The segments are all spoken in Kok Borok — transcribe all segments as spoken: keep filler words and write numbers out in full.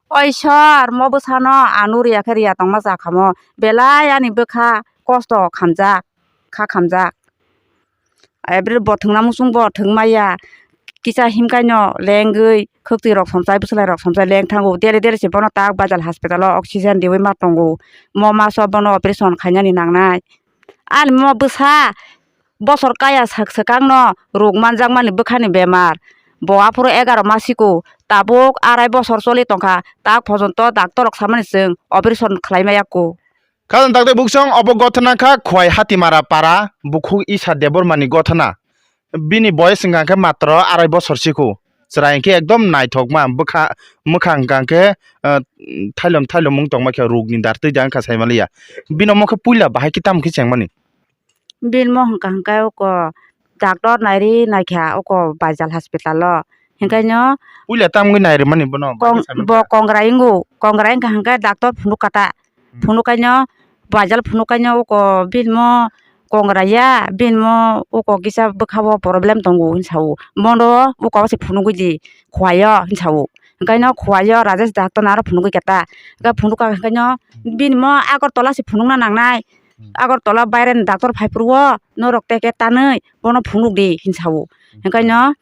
Oi sor, mo bwsano ano riya khe riya tongma cha khamo. Belai ani bwkha kosto khamjak, kha khamjak. Ebri bo thwngna muchung bo thwng maya. Kisa himkhaino lengwi khwktwi rok somsai, bwswlai rok somsai leng thango. Dere dere se bono tak Bajal hospital o oxygen riwi ma tongo. Mo maso bono operation khainani nangnai. Ani mo bwsa bosor kaya sak swkangno rwk manjakmani bwkhani bemar. Bo aphuru egaroh masiko, tabuk arai bosor choli tongkha, tak pojonto doctor rok samani chwng operation khlai maya kho. Khajang takte buksong obo gothona kha Khwai Hatimara para bukhuk Isa Debbarmani gothona. Bini boyes wngkha khe matro arai bosor siko. Chwrai hinkhe ekdom naithokma bwkha, mwkhang hwnkha khe, ah, thailom thailom wng tongma khe rukni dartwi da wngkha saimaliya. Bini omo khe puila bahai khe tamo khe chengmani? Bini mo hwnkha hwnkhe oko doctor nairi naikha oko Bajal hospital o. Hinkhaino Puila tamgwi nairwmani bono? Kong-, Bahai saimani bo kha? Kongrai wngo, kongrai wngkha hwnkhe doctor phunuk kata. Hmm. Phunuk kaino, Bajal phunuk kaino oko bini mo kongrai ya, bini mo oko kisa bwkha o problem tongo hinwi sao. Bono oko se phunugwi di, Khwai o hinwi sao. Hinkhaino Khwai o Rajesh doctor no aro phunugwi kata. Hinkhe phunuk kha hinkhaino bini mo Agartala se phunukna nangnai. Hmm. Agartala baireni doctor phai phuru o norok teke tanwi bono phunuk di hinwi sao. Hmm. Hinkhaino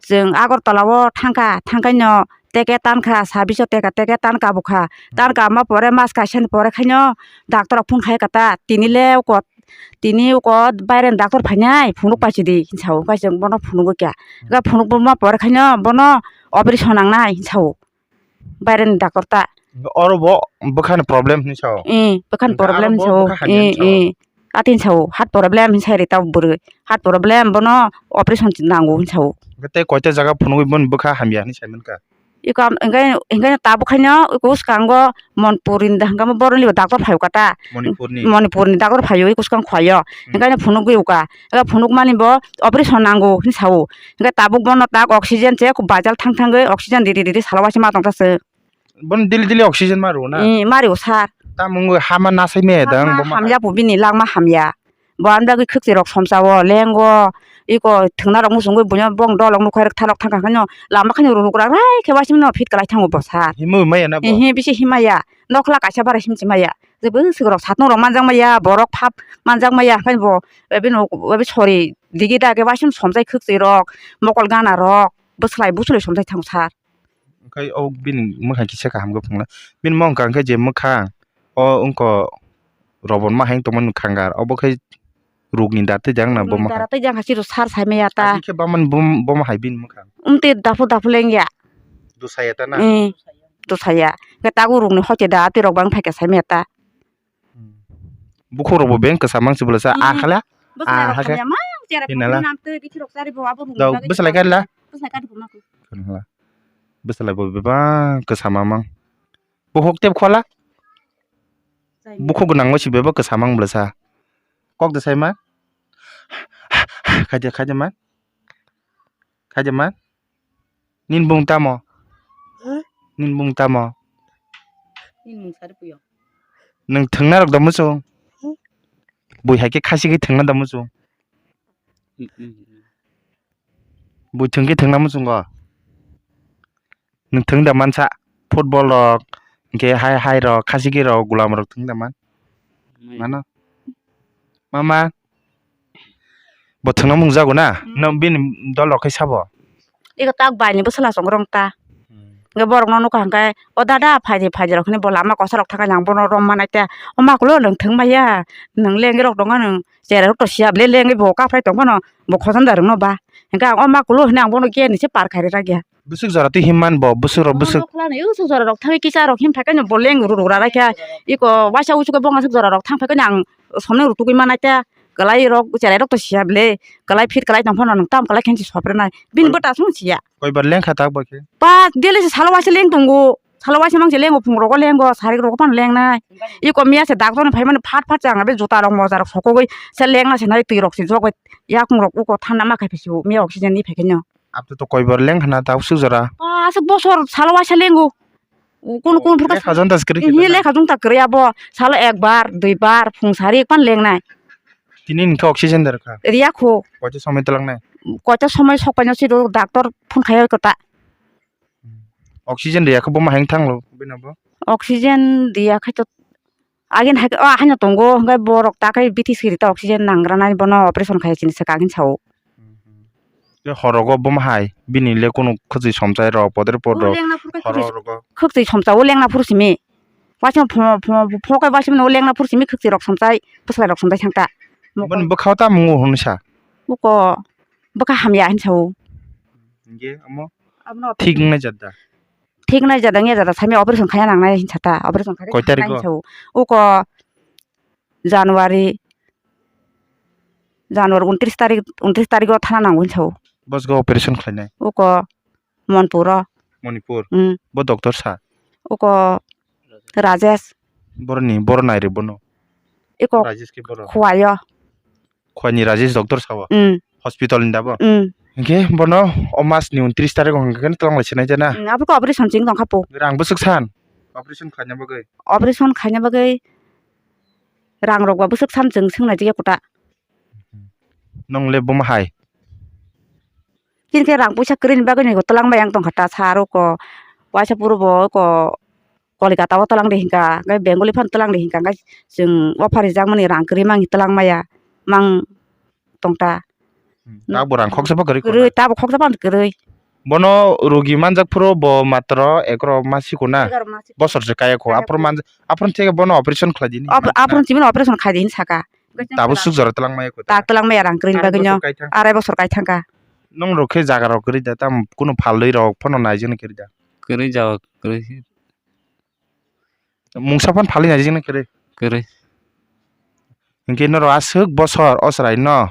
chwng Agartala o thangkha, thangkhaino teke tankha, sabbish o teke, teke tanka bwkha. Hmm. Tanka ma pore mas kaisani pore khaino doctor rok phone khai kata, tini le oko, tini oko baireni doctor phainai phunuk paisidi hinwi sao. Hinkhe chwng bono phunugwi kha. Hmm. Hinkhe phunuk ma pore khaino bono operation nangnai hinwi sao. Baireni doctor ta. Oro bo bwkhani problem hinwi sao? Eh, bwkhani problem hinwi sao. Hwnkhe aro bo bwkha hamya hinwi sao? Eh, eh. Atini sao, heart problem hinwi sai ri ta bwrwi. Heart problem bono operation nango hinwi sao. Hwnkhe tei koita jaga phunugwi boni bwkha hamya hinwi sai mankha? Iko am-, hwnkhe, hwnkhe tabuk khaino iko swkango Manipurni da hwnkhe boroni bo doctor phaio kata. Manipurni? Manipurni doctor phaio iko swkang Khwai o. Hmm. Hwnkhe phunugwi uka. Ega phunukmani bo operation nango hinwi sao. Hwnkhe tabuk bono tak oxygen che Bajal thang thangwi oxygen ridi ridi salo waisa ma tongta se. Bono daily daily oxygen ma rwo na? Eh, ma rwo sir. Tamo wngwi hama nasai me dang bo ma hamya bo bini langma hamya. Bo ani bagwi khwktwi rok somsa o lengo. Iko thwngna rok muchungwi buino bong dolok nukhai rwk thalok thangkha khaino lama khaino rw rwk rai khe waisa no fit kalai thango bo sir. Himwi maya na bo? Eh, eh, bisi himaya. Nokhla kaisa bara himchi maya. Je bwswk rok satno rok manjak maya, borok phap manjak maya, haikhe bo, eh, bini, eh, bini sori digi dagi waisa somsai khwktwi rok, mokol gana rok, bwslai bwslai somsai thango sir. Hwnkhe o bini mwkhang kisa kaham khe phunukla. Bini mo wngkha hwnkhe je mwkhang, o wngkha robon ma hai wng tongmani mwkhang gar, obo khe rukni da twijak na bo mwkhang? Rukni da twijak, hachiro sar sai maya ta. Aswk khe bamani bum-, bomo hai bini mwkhang? Umtwi daphu daphu lengya. Dusaya ta na? Eh, dusaya. Hwnkhe tabuk rukni hoite da twi rok bang phaikha sai maya ta. Hmm. Bukhuk rok bo beng kwsa mang se bwlasa. Hmm. Ah khala. Bwswk ah, rok hakhe. Hamya mang, chera hinala. Phang nam twi bithi rok chari bo abo rukni. Dau, bagwi bwswk lai kari la? Bwswk lai kari bo ma kho. Bwswk lai bo bebak kwsa ma mang. Bukhuk tep khola? Chai. Bukhuk gwnang bo si bebak kwsa mang bwlasa. Kok de sai ma? Khaide, khaide ma? Khaide ma? Nini bung tamo? Huh? Nini bung tamo? Nini bung sari puyo. Nwng thwngna rok da muchung? Huh? Bui hai khe khasi khe thwngna da muchung? Mm, mm, mm. Bui thwng khe thwngna muchungo? Nwng thwng da mansa football rok, hinkhe hai, hai rok, khasiki rok, gulam rok thwng da man? Maya. Mano? Mama? Bo thwngna mungjago na? Hmm. Nwng bini dol rok khe sabo? Iko tak bai ni bwsla chwng rwng ta. Hmm. Hinkhe borok no nukha hinkhe, "O dada, phaidi, phaidi," rok hinwi bo lama kosa rok thangkhe ang bono rom manai ta. "O ma kulo nwng thwng maya, nwng lengwi rok tongo nwng." Cherai rok to siya bele lengwi bo kaphrai tong phano bo khojom da rwngno ba. Hinkhe ang o ma kulo hinwi ang bono gate ni se par khai rijak ya. Bwswk jora twi himman bo, bwswk rok, bwswk. Bono khwlani usuk jora rok thangwi kisa rok him phai khe bo leng rw rw ra kha. Iko waisa usuk bo aswk jora rok thang phai khe ang somni rw tugwi manai ta. Kwlai rok cherai rok to siya bele. Kwlai fit kwlai tong phano nwng tam kwlai khe sopre nai. Bini bwta song siya. Koibar leng kha tak bo khe? Ba daily se salo waisa leng tongo. Salo waisa mang se lengo, phung rogo lengo, sari rogo phano lengnai. Iko miya se doctor ni phaimani phat phat se ang be juta rok moja rok sokogwi se lengna se nai twi rok se jogoi yakung rok uko thanda ma khai phisibo miya oxygen ni phai khe no. Abto to koibar leng hana ta usuk jora. Ba aswk bosor salo waisa lengo. Kunu kunu phuru lekha jonta se kwrwi khe lekha jonta kwrwi abo salo ekbar, duibar, phung sari ekpan lengnai. Tini hwnkhe oxygen da rwkha? Riya kho. Koito somoi twlangnai? Koito somoi sokpaino siro doctor phone khai oi kota. Hmm. Oxygen riya khe bo ma hai thanglo bini bo? Oxygen riya khai to agin hai, o, haino tongo, hwnkhe borok ta khai bithi siri ta oxygen nangrana bono operation khai chini swkang hin sao. Tei horogo bo ma hai bini le kunu khwtwi somchai rok, poder O podrok lengna phuru khai horo khwtwi, rogo. Khwtwi somcha o lengna phuru simi. Waisa pho-, pho-, pho-, pho kai waisa no lengna phuru simi khwtwi rok somchai, bwsai rok somchai thangta. Boni bwkha o tamo wngo hwnwi sa? Uko bwkha hamya hin sao. Hingke amo Abono thik wngnai jat da? Thik wngnai jat da, wngya jat da, sami operation khaiya nangnai hin sata, operation khaiya Koi tarikh nangnai o? Hin sao. Uko January, January untris tarik, untris tarik o thana nango hin sao. Bosgo operation khlainai? Uko Manipur o. Manipur? Hmm. Bo doctor sa? Uko Rajesh. Boroni, boro nai rw bono? Iko Rajesh ke boro? Khwai o. Khwani Rajesh doctor sao? Hmm. Hospital ni dabo? Hmm. Hingke bono o mas ni untris tarik o hingke twlang lai sinai jana? Hmm, abo khe operation ching tong kha po. Rang bwswk san? Operation khlaina bagwi? Operation khaina bagwi rang rok ba bwswk san chwng swng nai jigya kuta. Nong le buma hai? Chini khe rang puisa kwrwini bagwi ni twlang bai ang tong kha ta sa aro ko waisa puro bo ko Kolkata o twlang de hinka, hingke Bengali phano twlang de hinka, hingke chwng offer rijak mani rang kwrwi mang twlang maya mang tong ta. Hmm, tabuk rang khoksa bo kwrwi Kwrwi, kona? Tabuk khoksa phano kwrwi. Bono rugi manjak phuru bo matro egaroh masi kona? Egaroh masi. Bosor se kaya kho. Kaya kho. Aphuru manjak, aphuru theke bono operation khlai dini. Op-, aphuru chimino operation khai di hin saka. Tabuk suk jora twlang maya kho ta? Ta twlang maya rang kwrwini bagwi no. Arai bosor kai thangkha. Arai bosor kai thangkha. Nong rok khe jaga rok kwrwi da, tam kunu phalwi rok phano naijini kwrwi da? Kwrwi jaga kwrwi. Mungsa phano phalwi naijini kwrwi? Kwrwi. Hinkhe norok aswk bosor o chwrai no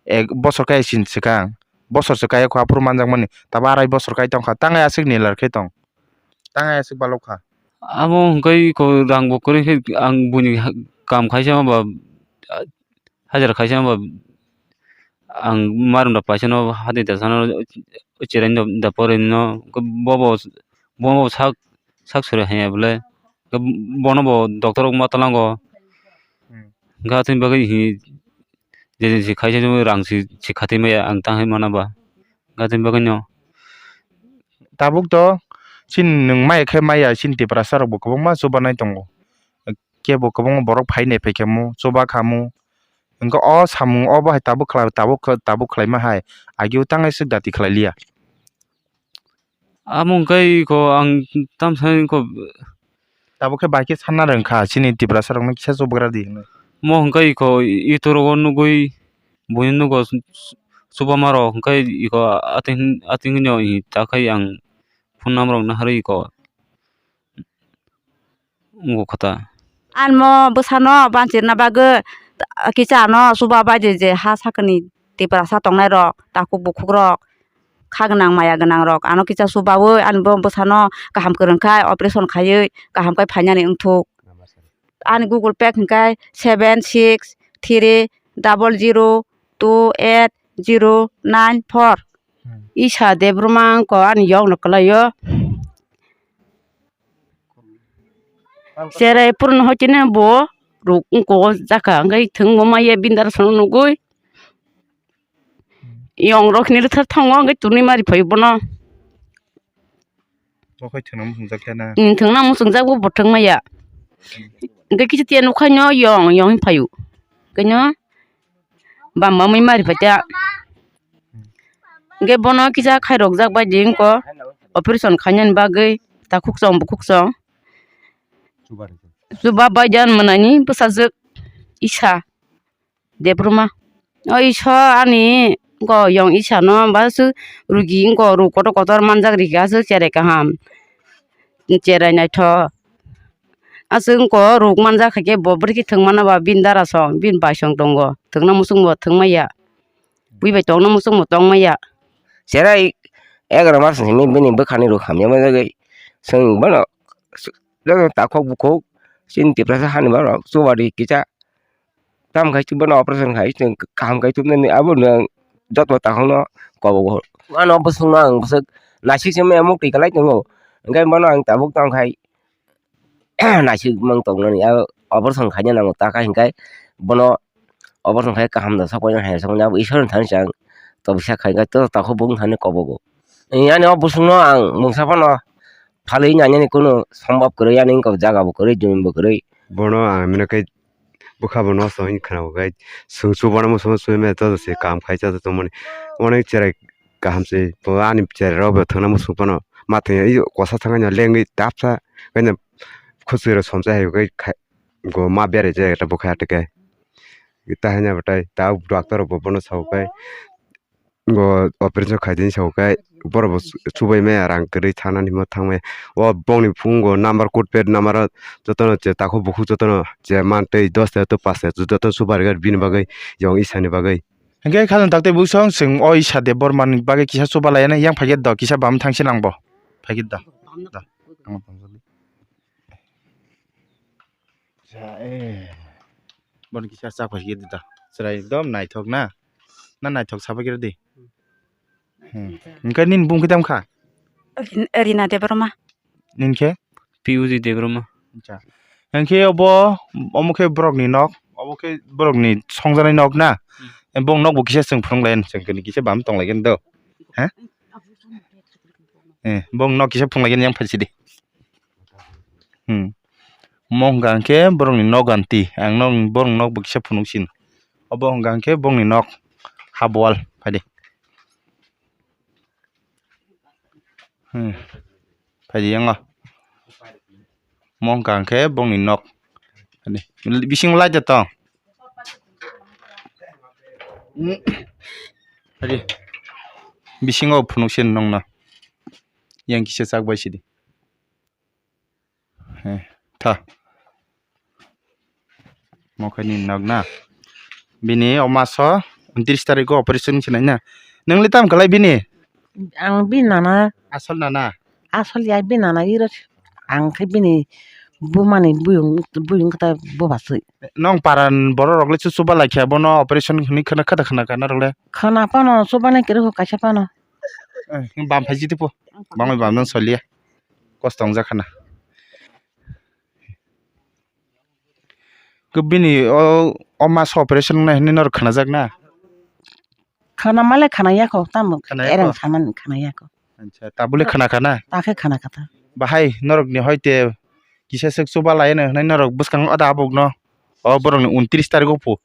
ek bosor kai sin swkang, bosor se kai kho aphuru manjak mani, tabo arai bosor kai tong kha, tangai aswk nilar khe tong, tangai aswk balok kha. Amo hwnkhe iko rang bo kwrwi khe ang buini ha-, kam khaisa ba, ah, hajra khaisa ba ang marum da paisa no hati da sano cherai da pore no bobo, bobo sak, sak suri haya bole bono bo doctor rok ma tlango. Hmm. Hwnkhe atwini bagwi hi je je khaisa rang si, si khatwi maya ang tang hai mana ba. Gatini bagwino. Tabuk to chini nwng maya khe maya chini Tiprasa rok bo kwbangma chubanai tongo. Kebo kwbangma borok phai nai phai khe mu chuba kha mu. Hwnkhe o samung o bo hai tabuk khlai, tabuk khe, tabuk khlaima hai agio tangai swk dati khlai liya. Amo hwnkhe iko ang tamsani iko. Tabuk khe bai khe sanna rwng kha chini Tiprasa rokno kisa chubagra di hwnwi. Mo hwnkhe iko itor o nugwi buino nugo chubama rok hwnkhe iko ating ating no ta khai ang phone number rok naharwi iko. Wngkha ta. Ani mo bwsano banchirna bagwi kisa ano chuba bai di je ha sakani Tiprasa tongnai rok takhuk bukhuk rok kha gwnang maya gwnang rok ano kisa chubawi ani bo bwsano kaham kwrwng khai operation khaiwi kaham khai phainani wngthuk. Ani Google Pay hwnkhe seven six three double zero two eight zero nine four. Isa Debbarma wngkha ani yokno kwlaio. Cherai purun hoitene bo ruk wngkha o jaka, hwnkhe thwng bo maya bini dara sono nugwi. Yong rok hinwi rwthar thango, hwnkhe tuni mari phai bono. Bo khai thwngna muchungjak khe na? Hmm, thwngna muchungjak bo, bo thwng maya. Hwnkhe kisa tiya nukhaino yong, yong hinwi phaio. Hwnkhe no bam bamwi mari phaita. Hwnkhe bono kisa khairokjak bai di wngkha operation khainani bagwi takhuk chong bukhuk chong. Chuba bai di ani mwnani bwsajwk Isa Debbarma. O Isa ani wngkha yong Isano basu rugi wngkha ruk kotor kotor manjak rikha aswk cherai kaham. Cherai naithok. Aswk wngkha ruk manjak khaikhe bo bwrwi khe thwng mano ba bini dara song, bini bai song tongo. Thwngna muchung bo thwng maya. Bui bai tongna muchung bo tong maya. Cherai egaroh mas ni simi bini bwkhani ruk hamya manjagwi. Chwng bono takhuk bukhuk chini Tiprasa hani borok chuba ri kisa. Tamo khai bono operation khai chwng kaham khai tubunani abono joto takhukno kobogo. Ano bwswkno ang bwswk naisik se maya muk twi kwlai tongo. Hwnkhe bono ang tabuk tong khai naisik mang tongnani, a operation khaina nango ta kha hinkhai bono operation khai kaham da sakbai hai sakbai abo Isor ni thani se ang tobisa khai kha to takhuk bung thani kobogo. Ani o bwswkno ang mungsa phano phalwi nainani kunu sombab kwrwi, ani wngkha jaga bo kwrwi, jumi bo kwrwi. Bono ang mino khe bwkha bo nosto hwnwi khwnao, khe chwng chubana muchungma chubui maya joto se kam khai cha tongmani. Onek cherai kaham se bo ani cherai rok bo thangna muchung phano ma thangya, i kosa thangya lengwi tapsa khe khwchwirok somsa hai khe khai go ma berai je eta bwkha tike. Ta hanya batai ta doctor rok bo bono sao khe go operation khai din sao khe borok bo chubai maya rang kwrwi thanani mo thangmaya. O bongni phungo number code pad number o jotono je takhuk bukhuk jotono je mantwi dos ta to pas ta jotono chuba rwgwi bini bagwi yong isani bagwi. Hingke khajang takte busong chwng o Isha Debbarmani bagwi kisa chuba laiyana yang phaikhe do kisa bam thangsi nangbo phaikhe do. Do. Bono kisa chak pai khe da. Chwrai ekdom naithok na. Na naithok sabai khe di. Hmm. Hingke nini bung khe tamo kha? Rin-, Rina Debbarma. Nini khe? P U G Debbarma. Acha. Hingke obo, omo khe borokni nok, obo khe borokni songjaknai nok na. Hmm. Bong nok bo kisa chwng phunuk lai, chwng kisa bam tong lai do. Ha? Eh, bong nok kisa phunuk lai yang phai sidi. Hmm. Mo hwnka hwnkhe borokni nok ganti, ang nok, borokni nok bo kisa phunuk sin. Obo hwnka hwnkhe bongni nok hap wall phaidi. Hmm. Phaidi yango. Mo hwnka hwnkhe bongni nok. Phaidi. Bisingo light da tong. Hmm. Phaidi. Bisingo phunuk sin nongno. Yang kisa chak bai sidi. He, tha. Mo khe nini nok na. Bini o maso untris tarikh o operation khe nai na. Nwng le tam khlai bini? Ang bini nana. Asol nana? Asol ya bini nana iro. Ang khe bini bumani buyung, buyung khe ta buba swi. Nong paran borok rok le chu chuba lai kha bono operation hwnwi khna khata khna kana rok le. Khna phano chuba nai khe rw kaisa phano. Eh, bam phai jiti po. Bangwi bam nang soliya. Kosto wngjakhana. Khe bini o, o maso operation wngnai hinwi norok khnajakna? Khna male khna yakho, tamo khna yakho? Ereng sanani khna yakho. Acha, tabule khna khana? Takhe khna khatha. Bahai norokni hoite kisa swk chuba laiyano hinwi norok bwskango da abukno. O borokni untris tarikh o phu.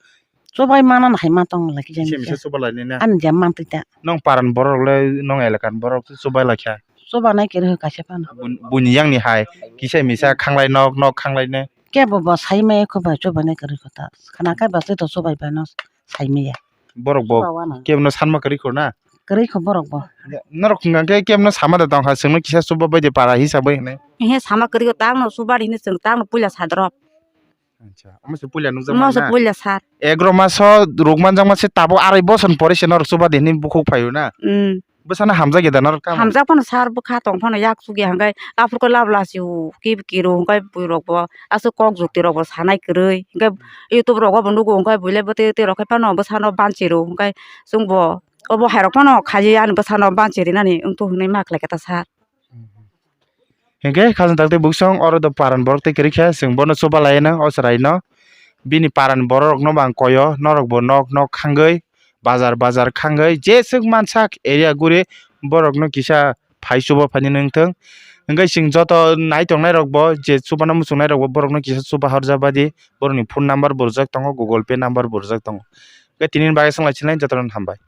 Chubai mano hai ma tong lai kisa kisa misa. Misa chuba lainai na. Ani jam mantwi ta. Nong paran borok le nong elakani borok chubai laikha. Chuba nai khe rw kaisa phano. Bun-, buni yang ni hai kisa misa khanglai nok nok khanglai ne. Kebo bo sai maya kho ba chuba nai kwrwi kho ta. Khna khe ba se to chubai ba no sai maya. Borok bo chuba wano. Kebo no sanma kwrwi kho na. Kwrwi kho borok bo. Norok hwnka khe kebo no sama da tong kha chwngno kisa chuba bai de para hisab bai hinwi. He sama kwrwi kho tang no chuba hinwi chwng tang no puila sadrop. Acha, omo se puila nukjak. Omo se puila sar. Egaroh maso ruk manjakma se tabuk arai bosor pore se norok chuba de hinwi bukhuk phaio na. Hmm. Bwsano hamjakya da norok tamo? Hamjak phano sar bwkha tong phano yak chukya hwnkhe aphuru khe lab lachio kebo kiro hwnkhe bwrwi rok bo aswk kok jukti rok bo sanai kwrwi hwnkhe YouTube rogo bo nugo hwnkhe buile bwtwi twi rok khe phano bwsano banchiro hwnkhe chwngbo obo hai rok phano khaidi ani bwsano banchirinani wngthu hwnwi ma khlai kha ta sar. Hinkhe khajang takte buksong oro do paran borok tei kwrwi khe chwng bono chuba laina o chwraino. Bini paran borok rokno bo ang koyo, norok bo nok nok khangwi, bazar bazar khangwi, jeswk mansak area guri borokno kisa phai chuba phainani wngthung. Hinkhe chwng joto nai tongnai rok bo je chubana muchungnai rok bo borokno kisa chuba horjak badi borokni phone number bo rwjak tongo, Google Pay number bo rwjak tongo. Hinkhe tinini bagwi swng lai sinai jotono hambai.